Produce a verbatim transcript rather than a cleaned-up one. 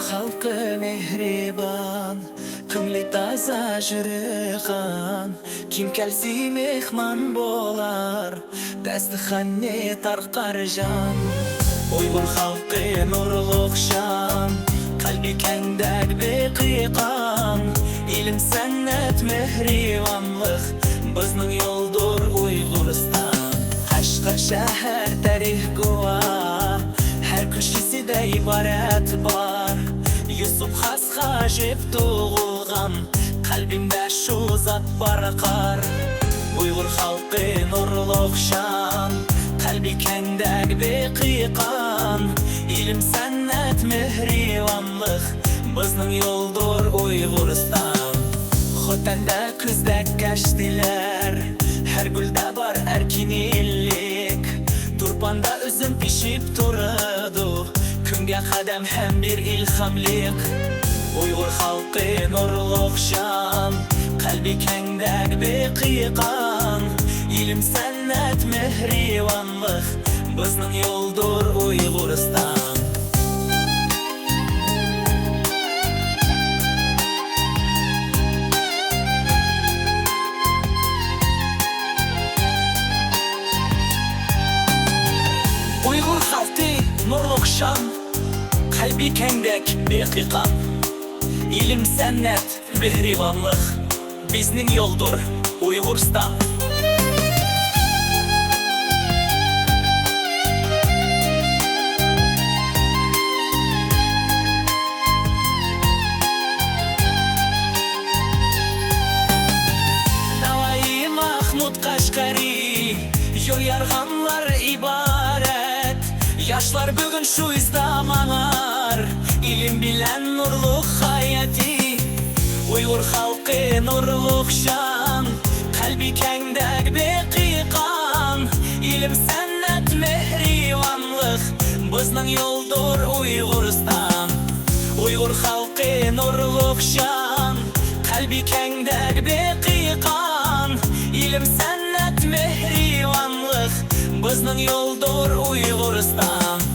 خەلقى مېھرىبان، كۆڭلى تازا، يۈرىكى قان، كىم كەلسە مېھمان بولار، دەستىخاننى تارقار جان. ئۇيغۇر خەلقى نۇرلۇق شان، قەلبى كەڭدەك بېقى قان، ئىلىم، سەنئەت، مېھرىبانلىق، بىزنىڭ يولدۇر ئۇيغۇرىستان. قەشقەر شەھەر تەرىخ گۇۋاھ، ھەر كوچىسىدە ئىبارەت بار. يۈسۈپ خاس ھاجىپ تۇغۇلغان، قەلبىمدە شۇ زات بارقار. ئۇيغۇر خەلقى نۇرلۇق شان، قەلبى كەڭدەك بېقى قان، ئىلىم، سەنئەت، مېھرىبانلىق، بىزنىڭ يولدۇر ئۇيغۇرىستان. خوتەندە كۈزدە كەشتىلەر، ھەر گۈلدە بار ئەركىنلىك. تۇرپاندا ئۈزۈم پىشىپ تۇرىدۇ، كۈنگە قەدەم ھەم بىر ئىلھاملىق. ئۇيغۇر خەلقى نۇرلۇق شان، قەلبى كەڭدەك بېقى قان، ئىلىم، سەنئەت، مېھرىبانلىق، بىزنىڭ يولدۇر ئۇيغۇرىستان. ئۇيغۇر خەلقى نۇرلۇق شان، قەلبى كەڭدەك بېقى قان، ئىلىم، سەنئەت، مېھرىبانلىق، بىزنىڭ يولدۇر ئۇيغۇرىستان. ناۋايى، مەخمۇت قەشقەرى، يول يارغانلار ئىبارەت. ياشلار بۈگۈن شۇ ئىزدا ماڭار، ئىلىم بىلەن نۇرلۇق ھاياتى. ئۇيغۇر خەلقى نۇرلۇق شان، قەلبى كەڭدەك بېقى قان، ئىلىم، سەنئەت، مېھرىبانلىق، بىزنىڭ يولدۇر ئۇيغۇرىستان. ئۇيغۇر خەلقى نۇرلۇق شان، قەلبى كەڭدەك بېقى قان، ئىلىم، سەنئەت، مېھرىبانلىق، بىزنىڭ يولدۇر ئۇيغۇرىستان.